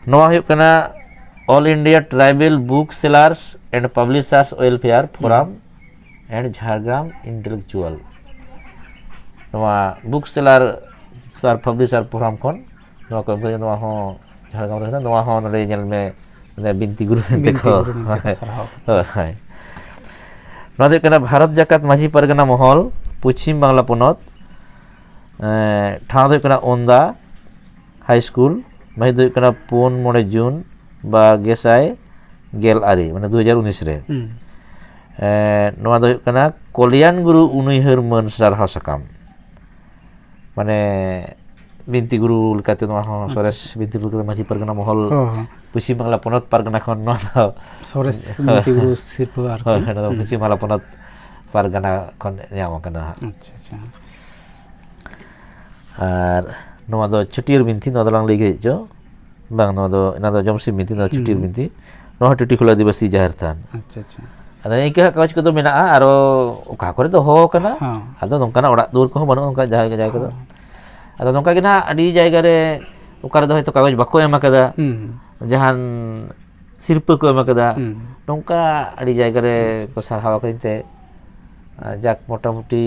ᱱᱚᱣᱟ ᱦᱩᱭᱩᱜ ᱠᱟᱱᱟ All India Tribal Book Sellers and Publishers Welfare Forum ᱦᱩᱸ᱾ and Jhargram Intellectual᱾ ᱱᱚᱣᱟ book seller ᱟᱨ publisher forum ᱠᱷᱚᱱ ᱱᱚᱣᱟ ᱠᱚ ᱮᱢ ᱠᱟᱫᱤᱧᱟ᱾ ᱱᱚᱣᱟ ᱦᱚᱸ ᱡᱷᱟᱲᱜᱨᱟᱢ ᱨᱮ ᱦᱮᱱᱟᱜᱼᱟ᱾ ᱱᱚᱣᱟ ᱦᱚᱸ ᱱᱚᱰᱮ ᱧᱮᱞ ᱢᱮ, ᱢᱟᱱᱮ ᱵᱤᱱᱛᱤ ᱜᱩᱨᱩ ᱢᱮᱱᱛᱮ ᱵᱤᱱᱛᱤ ᱠᱚ ᱜᱩᱨᱩ ᱢᱮᱱᱛᱮ ᱠᱚ ᱥᱟᱨᱦᱟᱣ᱾ ᱦᱳᱭ, ᱦᱳᱭ᱾ ᱱᱚᱣᱟ ᱫᱚ ᱦᱩᱭᱩᱜ ᱠᱟᱱᱟ ᱵᱷᱟᱨᱚᱛ ᱡᱟᱠᱟᱛ ᱢᱟᱹᱡᱷᱤ ᱯᱟᱨᱜᱟᱱᱟ ᱢᱚᱦᱚᱞ, ᱯᱚᱪᱷᱤᱢ ᱵᱟᱝᱞᱟ ᱯᱚᱱᱚᱛ, ᱮᱸ, ᱴᱷᱟᱶ ᱫᱚ ᱦᱩᱭᱩᱜ ᱠᱟᱱᱟ ᱳᱱᱫᱟ ᱦᱟᱭ ᱥᱠᱩᱞ, ᱢᱟᱹᱦᱤᱛ ᱫᱚ ᱦᱩᱭᱩᱜ ᱠᱟᱱᱟ ᱯᱩᱱ ᱢᱚᱬᱮ ᱡᱩᱱ ᱵᱟᱨ ᱜᱮᱥᱟᱭ ᱜᱮᱞ ᱟᱨᱮ, ᱢᱟᱱᱮ ᱫᱩ ᱦᱟᱡᱟᱨ ᱩᱱᱤᱥ ᱨᱮ᱾ ᱦᱩᱸ᱾ ᱮᱸ, ᱱᱚᱣᱟ ᱫᱚ ᱦᱩᱭᱩᱜ ᱠᱟᱱᱟ ᱠᱚᱞᱭᱟᱱ ᱜᱩᱨᱩ ᱩᱱᱩᱭᱦᱟᱹᱨ ᱢᱟᱹᱱ ᱥᱟᱨᱦᱟᱣ ᱥᱟᱠᱟᱢ᱾ ᱢᱟᱱᱮ ᱵᱤᱱᱛᱤ ᱜᱩᱨᱩ ᱞᱮᱠᱟᱛᱮ ᱱᱚᱣᱟ ᱦᱚᱸ ᱟᱪᱪᱷᱟ᱾ ᱥᱚᱨᱮᱥ ᱵᱤᱱᱛᱤ ᱜᱩᱨᱩ ᱞᱮᱠᱟᱛᱮ ᱢᱟᱹᱡᱷᱤ ᱯᱟᱨᱜᱟᱱᱟ ᱢᱚᱦᱚᱞ ᱦᱚᱸ, ᱦᱚᱸ᱾ ᱯᱚᱪᱷᱤᱢ ᱵᱟᱝᱞᱟ ᱯᱚᱱᱚᱛ ᱯᱟᱨᱜᱟᱱᱟ ᱠᱷᱚᱱ ᱱᱚᱣᱟ ᱫᱚ ᱥᱚᱨᱮᱥ ᱵᱤᱱᱛᱤ ᱜᱩᱨᱩ ᱥᱤᱨᱯᱟᱹ ᱟᱨᱠᱤ᱾ ᱦᱳᱭ, ᱱᱚᱣᱟ ᱫᱚ ᱦᱩᱸ᱾ ᱯᱚᱪᱷᱤᱢ ᱵᱟᱝᱞᱟ ᱯᱚᱱᱚᱛ ᱯᱟᱨᱜᱟᱱᱟ ᱠᱷᱚᱱ ᱧᱟᱢ ᱟᱠᱟᱱᱟ ᱦᱟᱸᱜ᱾ ᱟᱪᱪᱷᱟ, ᱟᱪᱪᱷᱟ᱾ ᱟᱨ ᱱᱚᱣᱟ ᱫᱚ ᱪᱷᱟᱹᱴᱭᱟᱹᱨ ᱵᱤᱱᱛᱤ, ᱱᱚᱣᱟ ᱫᱚᱞᱟᱝ ᱞᱟᱹᱭ ᱠᱮᱫ ᱪᱚ᱾ ᱵᱟᱝ, ᱱᱚᱣᱟ ᱫᱚ, ᱚᱱᱟ ᱫᱚ ᱡᱚᱢᱥᱤᱢ ᱵᱤᱱᱛᱤ, ᱱᱚᱣᱟ ᱫᱚ ᱪᱷᱟᱹᱴᱭᱟᱹᱨ ᱦᱩᱸ᱾ ᱵᱤᱱᱛᱤ᱾ ᱱᱚᱣᱟ ᱦᱚᱸ ᱴᱤᱴᱤ ᱠᱷᱩᱞᱟᱹ ᱟᱹᱫᱤᱵᱟᱹᱥᱤ ᱡᱟᱦᱮᱨ ᱛᱷᱟᱱ᱾ ᱟᱪᱪᱷᱟ, ᱟᱪᱪᱷᱟ᱾ ᱟᱫᱚ ᱤᱱᱠᱟᱹ ᱦᱟᱸᱜ ᱠᱟᱜᱚᱡᱽ ᱠᱚᱫᱚ ᱢᱮᱱᱟᱜᱼᱟ, ᱟᱨᱚ ᱚᱠᱟ ᱠᱚᱨᱮ ᱫᱚᱦᱚ ᱟᱠᱟᱱᱟ᱾ ᱦᱚᱸ᱾ ᱟᱫᱚ ᱱᱚᱝᱠᱟᱱᱟᱜ ᱚᱲᱟᱜ ᱫᱩᱣᱟᱹᱨ ᱠᱚᱦᱚᱸ ᱵᱟᱹᱱᱩᱜᱼᱟ, ᱚᱱᱠᱟ ᱡᱟᱦᱟᱸ ᱡᱟᱭᱜᱟ ᱠᱚᱫᱚ᱾ ᱦᱚᱸ᱾ ᱟᱫᱚ ᱱᱚᱝᱠᱟ ᱜᱮ ᱱᱟᱦᱟᱜ ᱟᱹᱰᱤ ᱡᱟᱭᱜᱟ ᱨᱮ, ᱚᱠᱟ ᱨᱮᱫᱚ ᱦᱚᱭᱛᱳ ᱠᱟᱜᱚᱡᱽ ᱵᱟᱠᱚ ᱮᱢ ᱟᱠᱟᱫᱟ᱾ ᱦᱩᱸ᱾ ᱡᱟᱦᱟᱱ ᱥᱤᱨᱯᱟᱹ ᱠᱚ ᱮᱢ ᱟᱠᱟᱫᱟ᱾ ᱦᱩᱸ᱾ ᱱᱚᱝᱠᱟ ᱟᱹᱰᱤ ᱡᱟᱭᱜᱟ ᱨᱮ ᱟᱪᱪᱷᱟ, ᱠᱚ ᱟᱪᱪᱷᱟ᱾ ᱥᱟᱨᱦᱟᱣ ᱟᱠᱟᱫᱤᱧ ᱛᱮ, ᱟᱨ ᱡᱟᱠ, ᱢᱚᱴᱟᱢᱩᱴᱤ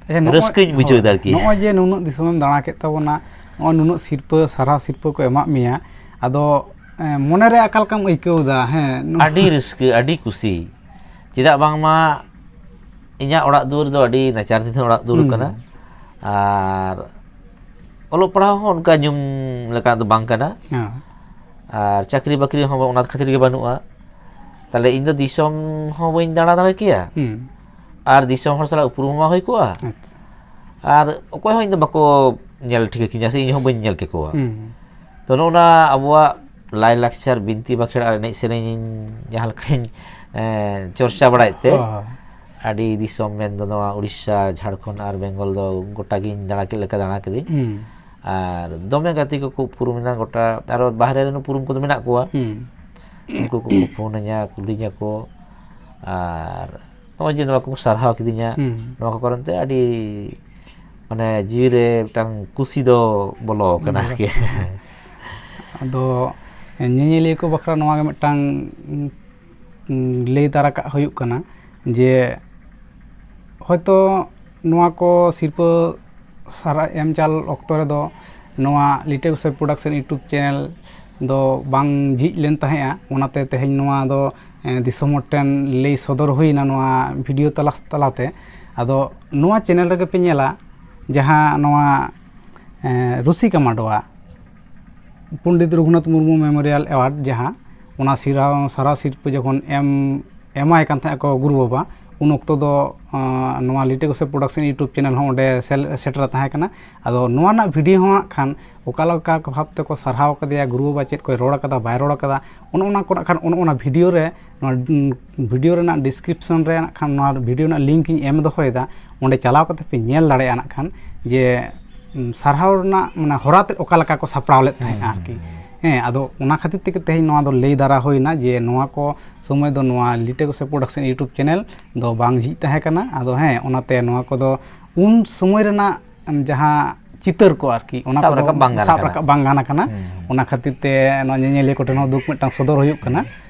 ᱟᱪᱪᱷᱟ, ᱱᱚᱜᱼᱚᱭ, ᱨᱟᱹᱥᱠᱟᱹᱧ ᱵᱩᱡᱷᱟᱹᱣ ᱦᱳᱭ, ᱮᱫᱟ ᱟᱨᱠᱤ᱾ ᱱᱚᱜᱼᱚᱭ ᱡᱮ ᱱᱩᱱᱟᱹᱜ ᱫᱤᱥᱚᱢᱮᱢ ᱫᱟᱬᱟ ᱠᱮᱫ ᱛᱟᱵᱚᱱᱟ, ᱱᱚᱜᱼᱚᱭ ᱱᱩᱱᱟᱹᱜ ᱥᱤᱨᱯᱟᱹ, ᱥᱟᱨᱦᱟᱣ ᱥᱤᱨᱯᱟᱹ ᱠᱚ ᱮᱢᱟᱜ ᱢᱮᱭᱟ, ᱟᱫᱚ, ᱮ, ᱢᱚᱱᱮᱨᱮ ᱚᱠᱟ ᱞᱮᱠᱟᱢ ᱟᱹᱭᱠᱟᱹᱣ ᱮᱫᱟ? ᱦᱮᱸ, ᱱᱚ- ᱟᱹᱰᱤ ᱨᱟᱹᱥᱠᱟᱹ, ᱟᱹᱰᱤ ᱠᱩᱥᱤ᱾ ᱪᱮᱫᱟᱜ ᱵᱟᱝᱢᱟ ᱤᱧᱟᱹᱜ ᱚᱲᱟᱜ ᱫᱩᱣᱟᱹᱨ ᱫᱚ ᱟᱹᱰᱤ ᱱᱟᱪᱟᱨ ᱱᱤᱫᱷᱟᱹᱱ ᱚᱲᱟᱜ ᱫᱩᱣᱟᱹᱨ ᱦᱩᱸ᱾ ᱠᱟᱱᱟ, ᱟᱨ ᱚᱞᱚᱜ ᱯᱟᱲᱦᱟᱣ ᱦᱚᱸ ᱚᱱᱠᱟ ᱧᱩᱢ ᱞᱮᱠᱟ ᱫᱚ ᱵᱟᱝ ᱠᱟᱱᱟ᱾ ᱦᱮᱸ᱾ ᱟᱨ ᱪᱟᱹᱠᱨᱤ ᱵᱟᱹᱠᱨᱤ ᱦᱚᱸ ᱚᱱᱟ ᱠᱷᱟᱹᱛᱤᱨ ᱜᱮ ᱵᱟᱹᱱᱩᱜᱼᱟ᱾ ᱛᱟᱦᱞᱮ ᱤᱧ ᱫᱚ ᱫᱤᱥᱚᱢ ᱦᱚᱸ ᱵᱟᱹᱧ ᱫᱟᱬᱟ ᱫᱟᱲᱮ ᱠᱮᱭᱟ, ᱦᱩᱸ᱾ ᱟᱨ ᱫᱤᱥᱚᱢ ᱦᱚᱲ ᱥᱟᱞᱟᱜ ᱩᱯᱨᱩᱢ ᱦᱚᱸ ᱵᱟᱝ ᱦᱩᱭ ᱠᱚᱜᱼᱟ᱾ ᱟᱪᱪᱷᱟ᱾ ᱟᱨ ᱚᱠᱚᱭ ᱦᱚᱸ ᱤᱧ ᱫᱚ ᱵᱟᱠᱚ ᱧᱮᱞ ᱴᱷᱤᱠ ᱠᱤᱧᱟ ᱥᱮ ᱤᱧ ᱦᱚᱸ ᱵᱟᱹᱧ ᱧᱮᱞ ᱠᱮᱠᱚᱣᱟ᱾ ᱦᱩᱸ᱾ ᱛᱚ ᱱᱚᱜᱼᱚ ᱱᱟ ᱟᱵᱚᱣᱟᱜ ᱞᱟᱭᱼᱞᱟᱠᱪᱟᱨ, ᱵᱤᱱᱛᱤ ᱵᱟᱠᱷᱮᱲ ᱟᱨ ᱮᱱᱮᱡ ᱥᱮᱨᱮᱧ ᱤᱧ ᱡᱟᱦᱟᱸ ᱞᱮᱠᱟᱧ, ᱮᱸ, ᱪᱚᱨᱪᱟ ᱵᱟᱲᱟᱭᱮᱫ ᱛᱮ, ᱦᱳᱭ, ᱦᱳᱭ᱾ ᱟᱹᱰᱤ ᱫᱤᱥᱚᱢ ᱢᱮᱱᱫᱚ ᱱᱚᱣᱟ ᱩᱲᱤᱥᱥᱟ, ᱡᱷᱟᱲᱠᱷᱚᱸᱰ ᱟᱨ ᱵᱮᱝᱜᱚᱞ ᱫᱚ ᱜᱚᱴᱟ ᱜᱤᱧ ᱫᱟᱬᱟ ᱠᱮᱫ ᱞᱮᱠᱟ ᱫᱟᱬᱟ ᱠᱤᱫᱟᱹᱧ᱾ ᱦᱩᱸ᱾ ᱟᱨ ᱫᱚᱢᱮ ᱜᱟᱛᱮ ᱠᱚᱠᱚ ᱩᱯᱨᱩᱢᱮᱱᱟ ᱜᱚᱴᱟ, ᱟᱨᱚ ᱵᱟᱦᱨᱮ ᱨᱮᱱ ᱩᱯᱨᱩᱢ ᱠᱚᱫᱚ ᱢᱮᱱᱟᱜ ᱠᱚᱣᱟ᱾ ᱦᱩᱸ᱾ ᱩᱱᱠᱩ ᱠᱚᱠᱚ ᱯᱷᱳᱱ ᱟᱹᱧᱟ, ᱠᱩᱞᱤᱧᱟ ᱠᱚ, ᱟᱨ ᱱᱚᱜᱼᱚᱭ ᱡᱮ ᱱᱚᱣᱟ ᱠᱚᱠᱚ ᱥᱟᱨᱦᱟᱣ ᱠᱤᱫᱤᱧᱟ, ᱦᱩᱸ᱾ ᱱᱚᱣᱟ ᱠᱚ ᱠᱟᱨᱚᱱ ᱛᱮ ᱟᱹᱰᱤ ᱢᱟᱱᱮ ᱡᱤᱣᱤ ᱨᱮ ᱢᱤᱫᱴᱟᱝ ᱠᱩᱥᱤ ᱫᱚ ᱵᱚᱞᱚ ᱟᱠᱟᱱᱟ ᱵᱚᱞᱚ ᱟᱨᱠᱤ᱾ ᱟᱠᱟᱱᱟ᱾ ᱟᱫᱚ ᱧᱮᱧᱮᱞᱤᱭᱟᱹ ᱠᱚ ᱵᱟᱠᱷᱨᱟ ᱱᱚᱣᱟ ᱜᱮ ᱢᱤᱫᱴᱟᱝ, ᱩᱸ, ᱞᱟᱹᱭ ᱛᱟᱨᱟ ᱠᱟᱜ ᱦᱩᱭᱩᱜ ᱠᱟᱱᱟ ᱡᱮ ᱦᱚᱭᱛᱳ ᱱᱚᱣᱟ ᱠᱚ ᱥᱤᱨᱯᱟᱹ ᱥᱟᱨᱟ ᱮᱢ ᱪᱟᱞ ᱚᱠᱛᱚ ᱨᱮᱫᱚ ᱱᱚᱣᱟ ᱞᱤᱴᱟᱹ ᱜᱚᱸᱥᱟᱭ ᱯᱨᱚᱰᱟᱠᱥᱚᱱ YouTube ᱪᱮᱱᱮᱞ ᱫᱚ ᱵᱟᱝ ᱡᱷᱤᱡ ᱞᱮᱱ ᱛᱟᱦᱮᱸᱫᱼᱟ, ᱚᱱᱟᱛᱮ ᱛᱮᱦᱮᱧ ᱱᱚᱣᱟ ᱫᱚ, ᱮᱸ, ᱫᱤᱥᱚᱢ ᱦᱚᱲ ᱴᱷᱮᱱ ᱞᱟᱹᱭ ᱥᱚᱫᱚᱨ ᱦᱩᱭᱱᱟ ᱱᱚᱣᱟ ᱵᱷᱤᱰᱤᱭᱳ ᱛᱟᱞᱟ, ᱛᱟᱞᱟᱛᱮ᱾ ᱟᱫᱚ ᱱᱚᱣᱟ ᱪᱮᱱᱮᱞ ᱨᱮᱜᱮ ᱯᱮ ᱧᱮᱞᱟ ᱡᱟᱦᱟᱸ ᱱᱚᱣᱟ, ᱮᱸ, ᱨᱩᱥᱤᱠᱟ ᱢᱟᱰᱣᱟ ᱯᱚᱱᱰᱤᱛ ᱨᱚᱜᱷᱩᱱᱟᱛᱷ ᱢᱩᱨᱢᱩ ᱢᱮᱢᱳᱨᱤᱭᱟᱞ ᱮᱣᱟᱨᱰ ᱡᱟᱦᱟᱸ, ᱚᱱᱟ ᱥᱤᱨᱟᱣ-, ᱥᱟᱨᱦᱟᱣ ᱥᱤᱨᱯᱟᱹ ᱡᱚᱠᱷᱚᱱ ᱮᱢ, ᱮᱢᱟᱭ ᱠᱟᱱ ᱛᱟᱦᱮᱸᱫ ᱟᱠᱚ ᱜᱩᱨᱩ ᱵᱟᱵᱟ, ᱩᱱ ᱚᱠᱛᱚ ᱫᱚ, ᱟᱸ, ᱱᱚᱣᱟ ᱞᱤᱴᱟᱹ ᱜᱚᱸᱥᱟᱭ ᱯᱨᱚᱰᱟᱠᱥᱚᱱ YouTube ᱪᱮᱱᱮᱞ ᱦᱚᱸ ᱚᱸᱰᱮ ᱥᱮᱞ-, ᱥᱮᱴᱮᱨ ᱛᱟᱦᱮᱸ ᱠᱟᱱᱟ᱾ ᱟᱫᱚ ᱱᱚᱣᱟ ᱨᱮᱱᱟᱜ ᱵᱷᱤᱰᱤᱭᱳ ᱦᱚᱸ ᱦᱟᱸᱜ ᱠᱷᱟᱱ ᱚᱠᱟ ᱞᱮᱠᱟ ᱵᱷᱟᱵᱽ ᱛᱮᱠᱚ ᱥᱟᱨᱦᱟᱣ ᱠᱟᱫᱮᱭᱟ, ᱜᱩᱨᱩ ᱵᱟᱵᱟ ᱪᱮᱫ ᱠᱚᱭ ᱨᱚᱲ ᱠᱟᱫᱟ, ᱵᱟᱭ ᱨᱚᱲ ᱠᱟᱫᱟ, ᱚᱱᱮ ᱚᱱᱟ ᱠᱚ ᱱᱟᱜ ᱠᱷᱟᱱ, ᱚᱱᱮ ᱚᱱᱟ ᱵᱷᱤᱰᱤᱭᱳ ᱨᱮ, ᱱᱚᱣᱟ, ᱩᱸ, ᱵᱷᱤᱰᱤᱭᱳ ᱨᱮᱱᱟᱜ ᱰᱤᱥᱠᱨᱤᱯᱥᱚᱱ ᱨᱮ ᱱᱟᱜ ᱠᱷᱟᱱ ᱱᱚᱣᱟ ᱵᱷᱤᱰᱤᱭᱳ ᱨᱮᱱᱟᱜ ᱞᱤᱝᱠ ᱤᱧ ᱮᱢ ᱫᱚᱦᱚᱭᱮᱫᱟ, ᱚᱸᱰᱮ ᱪᱟᱞᱟᱣ ᱠᱟᱛᱮ ᱯᱮ ᱧᱮᱞ ᱫᱟᱲᱮᱭᱟᱜᱼᱟ ᱱᱟᱜ ᱠᱷᱟᱱ ᱡᱮ, ᱩᱸ, ᱥᱟᱨᱦᱟᱣ ᱨᱮᱱᱟᱜ ᱢᱟᱱᱮ ᱦᱚᱨᱟ ᱛᱮᱫ ᱚᱠᱟ ᱞᱮᱠᱟ ᱠᱚ ᱥᱟᱯᱲᱟᱣ ᱞᱮᱫ ᱛᱟᱦᱮᱸᱫ ᱦᱩᱸ, ᱟᱨᱠᱤ᱾ ᱦᱩᱸ, ᱦᱩᱸ᱾ ᱦᱮᱸ, ᱟᱫᱚ ᱚᱱᱟ ᱠᱷᱟᱹᱛᱤᱨ ᱛᱮᱜᱮ ᱛᱮᱦᱮᱧ ᱱᱚᱣᱟ ᱫᱚ ᱞᱟᱹᱭ ᱫᱟᱨᱟ ᱦᱩᱭᱱᱟ ᱡᱮ ᱱᱚᱣᱟ ᱠᱚ ᱥᱚᱢᱚᱭ ᱫᱚ ᱱᱚᱣᱟ ᱞᱤᱴᱟᱹ ᱜᱚᱸᱥᱟᱭ ᱯᱨᱚᱰᱟᱠᱥᱚᱱ YouTube ᱪᱮᱱᱮᱞ ᱫᱚ ᱵᱟᱝ ᱡᱷᱤᱡ ᱛᱟᱦᱮᱸ ᱠᱟᱱᱟ᱾ ᱟᱫᱚ ᱦᱮᱸ, ᱚᱱᱟᱛᱮ ᱱᱚᱣᱟ ᱠᱚᱫᱚ ᱩᱱ ᱥᱚᱢᱚᱭ ᱨᱮᱱᱟᱜ ᱡᱟᱦᱟᱸ ᱪᱤᱛᱟᱹᱨ ᱠᱚ ᱟᱨᱠᱤ, ᱚᱱᱟ ᱥᱟᱵ ᱠᱚᱫᱚ ᱨᱟᱠᱟᱵ ᱵᱟᱝ ᱜᱟᱱ ᱥᱟᱵ ᱟᱠᱟᱱᱟ᱾ ᱨᱟᱠᱟᱵ ᱵᱟᱝ ᱜᱟᱱ ᱟᱠᱟᱱᱟ᱾ ᱦᱩᱸ, ᱦᱩᱸ᱾ ᱚᱱᱟ ᱠᱷᱟᱹᱛᱤᱨ ᱛᱮ ᱱᱚᱣᱟ ᱧᱮᱧᱮᱞᱤᱭᱟᱹ ᱠᱚᱴᱷᱮᱱ ᱦᱚᱸ ᱫᱩᱠ ᱢᱤᱫᱴᱟᱝ ᱥᱚᱫᱚᱨ ᱦᱩᱭᱩᱜ ᱠᱟᱱᱟ᱾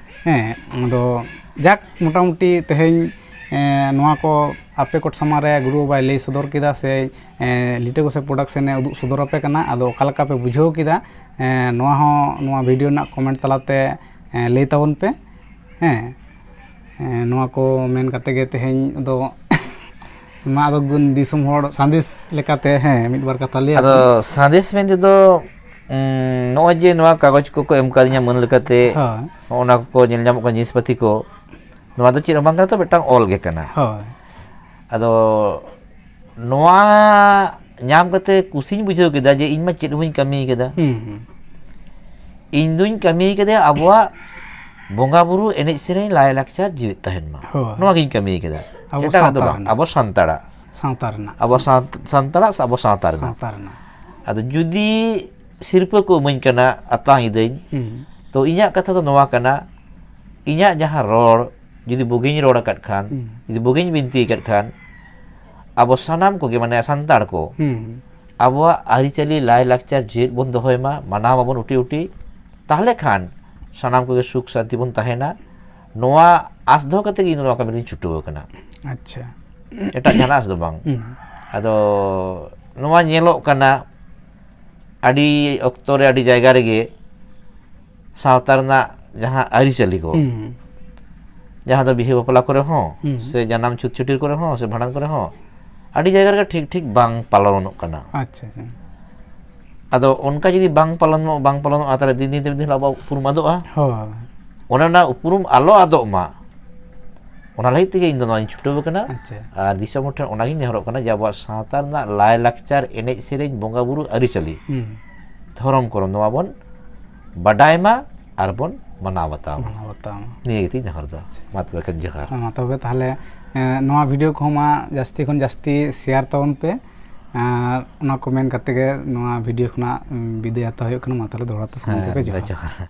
ᱦᱮᱸ, ᱟᱫᱚ ᱡᱟᱠ, ᱢᱚᱴᱟᱢᱩᱴᱤ ᱛᱮᱦᱮᱧ, ᱮᱸ, ᱱᱚᱣᱟ ᱠᱚ ᱟᱯᱮ ᱠᱚ ᱥᱟᱢᱟᱝ ᱨᱮ ᱜᱩᱨᱩ ᱵᱟᱵᱟᱭ ᱞᱟᱹᱭ ᱥᱚᱫᱚᱨ ᱠᱮᱫᱟ ᱥᱮ, ᱮᱸ, ᱞᱤᱴᱟᱹ ᱜᱚᱸᱥᱟᱭ ᱯᱨᱚᱰᱟᱠᱥᱚᱱ ᱮ ᱩᱫᱩᱜ ᱥᱚᱫᱚᱨ ᱟᱯᱮ ᱠᱟᱱᱟ᱾ ᱟᱫᱚ ᱚᱠᱟ ᱞᱮᱠᱟ ᱯᱮ ᱵᱩᱡᱷᱟᱹᱣ ᱠᱮᱫᱟ, ᱮᱸ, ᱱᱚᱣᱟ ᱦᱚᱸ ᱱᱚᱣᱟ ᱵᱷᱤᱰᱤᱭᱳ ᱨᱮᱱᱟᱜ ᱠᱚᱢᱮᱱᱴ ᱛᱟᱞᱟᱛᱮ, ᱮᱸ, ᱞᱟᱹᱭ ᱛᱟᱵᱚᱱ ᱯᱮ᱾ ᱦᱮᱸ, ᱮᱸ, ᱱᱚᱣᱟ ᱠᱚ ᱢᱮᱱ ᱠᱟᱛᱮ ᱜᱮ ᱛᱮᱦᱮᱧ ᱫᱚ ᱢᱟ ᱟᱫᱚ ᱜᱩᱱ ᱫᱤᱥᱚᱢ ᱦᱚᱲ ᱥᱟᱸᱫᱮᱥ ᱞᱮᱠᱟᱛᱮ, ᱦᱮᱸ, ᱢᱤᱫ ᱵᱟᱨ ᱠᱟᱛᱷᱟ ᱞᱟᱹᱭ ᱟᱫᱚ ᱟᱵᱚᱱ᱾ ᱥᱟᱸᱫᱮᱥ ᱢᱮᱱ ᱛᱮᱫᱚ, ᱩᱸ, ᱱᱚᱜᱼᱚᱭ ᱡᱮ ᱱᱚᱣᱟ ᱠᱟᱜᱚᱡᱽ ᱠᱚᱠᱚ ᱮᱢ ᱠᱟᱫᱤᱧᱟ ᱢᱟᱹᱱ ᱞᱮᱠᱟᱛᱮ, ᱦᱳᱭ᱾ ᱱᱚᱜᱼᱚ ᱱᱟ ᱠᱚ ᱧᱮᱞ ᱧᱟᱢᱚᱜ ᱠᱟᱱᱟ ᱡᱤᱱᱤᱥ ᱯᱟᱹᱛᱤ ᱠᱚ, ᱱᱚᱣᱟ ᱫᱚ ᱪᱮᱫ ᱦᱚᱸ ᱵᱟᱝ ᱠᱟᱱᱟ, ᱛᱚ ᱢᱤᱫᱴᱟᱝ ᱚᱞ ᱜᱮ ᱠᱟᱱᱟ᱾ ᱦᱳᱭ᱾ ᱟᱫᱚ ᱱᱚᱣᱟ ᱧᱟᱢ ᱠᱟᱛᱮ ᱠᱩᱥᱤᱧ ᱵᱩᱡᱷᱟᱹᱣ ᱠᱮᱫᱟ ᱡᱮ ᱤᱧ ᱢᱟ ᱪᱮᱫ ᱦᱚᱸ ᱵᱟᱹᱧ ᱠᱟᱹᱢᱤ ᱠᱟᱫᱟ᱾ ᱦᱩᱸ, ᱦᱩᱸ᱾ ᱤᱧ ᱫᱩᱧ ᱠᱟᱹᱢᱤ ᱠᱟᱫᱟ ᱟᱵᱚᱣᱟᱜ ᱵᱚᱸᱜᱟ ᱵᱩᱨᱩ, ᱮᱱᱮᱡ ᱥᱮᱨᱮᱧ, ᱞᱟᱭ ᱞᱟᱠᱪᱟᱨ ᱡᱤᱣᱮᱫ ᱛᱟᱦᱮᱱ ᱢᱟ᱾ ᱦᱳᱭ᱾ ᱱᱚᱣᱟ ᱜᱤᱧ ᱠᱟᱹᱢᱤ ᱠᱟᱫᱟ᱾ ᱟᱵᱚ ᱮᱴᱟᱜᱟᱜ ᱫᱚ ᱥᱟᱶᱛᱟ ᱵᱟᱝ, ᱨᱮᱱᱟᱜ᱾ ᱟᱵᱚ ᱥᱟᱱᱛᱟᱲᱟᱜ᱾ ᱥᱟᱶᱛᱟ ᱨᱮᱱᱟᱜ᱾ ᱟᱵᱚ ᱥᱟᱶ-, ᱥᱟᱱᱛᱟᱲᱟᱜ ᱥᱮ ᱟᱵᱚ ᱥᱟᱶᱛᱟ ᱨᱮᱱᱟᱜ᱾ ᱥᱟᱶᱛᱟ ᱨᱮᱱᱟᱜ᱾ ᱟᱫᱚ ᱡᱩᱫᱤ ᱥᱤᱨᱯᱟᱹ ᱠᱚ ᱤᱢᱟᱹᱧ ᱠᱟᱱᱟ, ᱟᱛᱟᱝ ᱤᱫᱟᱹᱧ, ᱦᱩᱸ᱾ ᱛᱚ ᱤᱧᱟᱹᱜ ᱠᱟᱛᱷᱟ ᱫᱚ ᱱᱚᱣᱟ ᱠᱟᱱᱟ, ᱤᱧᱟᱹᱜ ᱡᱟᱦᱟᱸ ᱨᱚᱲ ᱡᱩᱫᱤ ᱵᱩᱜᱤᱧ ᱨᱚᱲ ᱟᱠᱟᱫ ᱠᱷᱟᱱ, ᱦᱩᱸ᱾ ᱡᱩᱫᱤ ᱵᱩᱜᱤᱧ ᱵᱤᱱᱛᱤ ᱟᱠᱟᱫ ᱠᱷᱟᱱ, ᱟᱵᱚ ᱥᱟᱱᱟᱢ ᱠᱚᱜᱮ, ᱢᱟᱱᱮ ᱥᱟᱱᱛᱟᱲ ᱠᱚ, ᱦᱩᱸ᱾ ᱟᱵᱚᱣᱟᱜ ᱟᱹᱨᱤᱪᱟᱹᱞᱤ, ᱞᱟᱭᱼᱞᱟᱠᱪᱟᱨ ᱡᱤᱣᱮᱫ ᱵᱚᱱ ᱫᱚᱦᱚᱭ ᱢᱟ, ᱢᱟᱱᱟᱣ ᱢᱟᱵᱚᱱ ᱩᱴᱤ ᱩᱴᱤ, ᱛᱟᱦᱞᱮ ᱠᱷᱟᱱ ᱥᱟᱱᱟᱢ ᱠᱚᱜᱮ ᱥᱩᱠ ᱥᱟᱱᱛᱤ ᱵᱚᱱ ᱛᱟᱦᱮᱱᱟ᱾ ᱱᱚᱣᱟ ᱟᱸᱥ ᱫᱚᱦᱚ ᱠᱟᱛᱮ ᱜᱮ ᱤᱧ ᱫᱚ ᱱᱚᱣᱟ ᱠᱟᱹᱢᱤ ᱨᱤᱧ ᱪᱷᱩᱴᱟᱹᱣ ᱟᱠᱟᱱᱟ᱾ ᱟᱪᱪᱷᱟ᱾ ᱮᱴᱟᱜ ᱡᱟᱦᱟᱱᱟᱜ ᱟᱸᱥ ᱫᱚ ᱵᱟᱝ᱾ ᱦᱩᱸ᱾ ᱟᱫᱚ ᱱᱚᱣᱟ ᱧᱮᱞᱚᱜ ᱠᱟᱱᱟ, ᱟᱹᱰᱤ ᱚᱠᱛᱚ ᱨᱮ ᱟᱹᱰᱤ ᱡᱟᱭᱜᱟ ᱨᱮᱜᱮ ᱥᱟᱶᱛᱟ ᱨᱮᱱᱟᱜ ᱡᱟᱦᱟᱸ ᱟᱹᱨᱤᱪᱟᱹᱞᱤ ᱠᱚ, ᱦᱩᱸ᱾ ᱡᱟᱦᱟᱸ ᱫᱚ ᱵᱤᱦᱟᱹ ᱵᱟᱯᱞᱟ ᱠᱚᱨᱮ ᱦᱚᱸ, ᱦᱩᱸ᱾ ᱥᱮ ᱡᱟᱱᱟᱢ ᱪᱷᱩᱛ ᱪᱷᱟᱹᱴᱭᱟᱹᱨ ᱠᱚᱨᱮ ᱦᱚᱸ, ᱥᱮ ᱵᱷᱟᱸᱰᱟᱱ ᱠᱚᱨᱮ ᱦᱚᱸ, ᱟᱹᱰᱤ ᱡᱟᱭᱜᱟ ᱨᱮᱜᱮ ᱴᱷᱤᱠ ᱴᱷᱤᱠ ᱵᱟᱝ ᱯᱟᱞᱚᱱᱚᱜ ᱠᱟᱱᱟ᱾ ᱟᱪᱪᱷᱟ, ᱟᱪᱪᱷᱟ᱾ ᱟᱫᱚ ᱚᱱᱠᱟ ᱡᱩᱫᱤ ᱵᱟᱝ ᱯᱟᱞᱚᱱᱚᱜ, ᱵᱟᱝ ᱯᱟᱞᱚᱱᱚᱜᱼᱟ, ᱛᱟᱦᱞᱮ ᱫᱤᱱ ᱫᱤᱱ ᱛᱮ ᱢᱤᱫ ᱫᱤᱱ ᱦᱤᱞᱳᱜ ᱟᱵᱚᱣᱟᱜ ᱩᱯᱨᱩᱢ ᱟᱫᱚᱜᱼᱟ᱾ ᱦᱳᱭ᱾ ᱚᱱᱮ ᱚᱱᱟ ᱩᱯᱨᱩᱢ ᱟᱞᱚ ᱟᱫᱚᱜ ᱢᱟ, ᱚᱱᱟ ᱞᱟᱹᱜᱤᱫ ᱛᱮᱜᱮ ᱤᱧ ᱫᱚ ᱱᱚᱣᱟᱧ ᱪᱷᱩᱴᱟᱹᱣ ᱟᱠᱟᱱᱟ᱾ ᱟᱪᱪᱷᱟ᱾ ᱟᱨ ᱫᱤᱥᱚᱢ ᱦᱚᱲ ᱴᱷᱮᱱ ᱚᱱᱟᱜᱤᱧ ᱱᱮᱦᱚᱨᱚᱜ ᱠᱟᱱᱟ ᱡᱮ ᱟᱵᱚᱣᱟᱜ ᱥᱟᱶᱛᱟ ᱨᱮᱱᱟᱜ ᱞᱟᱭᱼᱞᱟᱠᱪᱟᱨ, ᱮᱱᱮᱡ ᱥᱮᱨᱮᱧ, ᱵᱚᱸᱜᱟ ᱵᱩᱨᱩ, ᱟᱹᱨᱤᱪᱟᱹᱞᱤ, ᱦᱩᱸ᱾ ᱫᱷᱚᱨᱚᱢ ᱠᱚᱨᱚᱢ, ᱱᱚᱣᱟ ᱵᱚᱱ ᱵᱟᱰᱟᱭ ᱢᱟ ᱟᱨ ᱵᱚᱱ ᱢᱟᱱᱟᱣ ᱵᱟᱛᱟᱣ ᱢᱟ᱾ ᱢᱟᱱᱟᱣ ᱵᱟᱛᱟᱣ ᱢᱟ᱾ ᱱᱤᱭᱟᱹ ᱜᱮᱛᱤᱧ ᱱᱮᱦᱚᱨ ᱫᱚ᱾ ᱟᱪᱪᱷᱟ᱾ ᱢᱟ ᱛᱚᱵᱮ ᱠᱷᱟᱱ ᱡᱚᱦᱟᱨ᱾ ᱦᱮᱸ, ᱢᱟ ᱛᱚᱵᱮ ᱛᱟᱦᱞᱮ, ᱮᱸ, ᱱᱚᱣᱟ video ᱠᱚᱦᱚᱸ ᱢᱟ ᱡᱟᱹᱥᱛᱤ ᱠᱷᱚᱱ ᱡᱟᱹᱥᱛᱤ share ᱛᱟᱵᱚᱱ ᱯᱮ᱾ ᱟᱨ ᱚᱱᱟ ᱠᱚ ᱢᱮᱱ ᱠᱟᱛᱮ ᱜᱮ ᱱᱚᱣᱟ video ᱠᱷᱚᱱᱟᱜ, ᱩᱸ, ᱵᱤᱫᱟᱹᱭ ᱦᱟᱛᱟᱣ ᱦᱩᱭᱩᱜ ᱠᱟᱱᱟ᱾ ᱢᱟ ᱛᱟᱦᱞᱮ ᱫᱚᱦᱲᱟ ᱛᱮ ᱥᱟᱱᱟᱢ ᱦᱮᱸ, ᱠᱚᱜᱮ ᱡᱚᱦᱟᱨ᱾ ᱡᱚᱦᱟᱨ᱾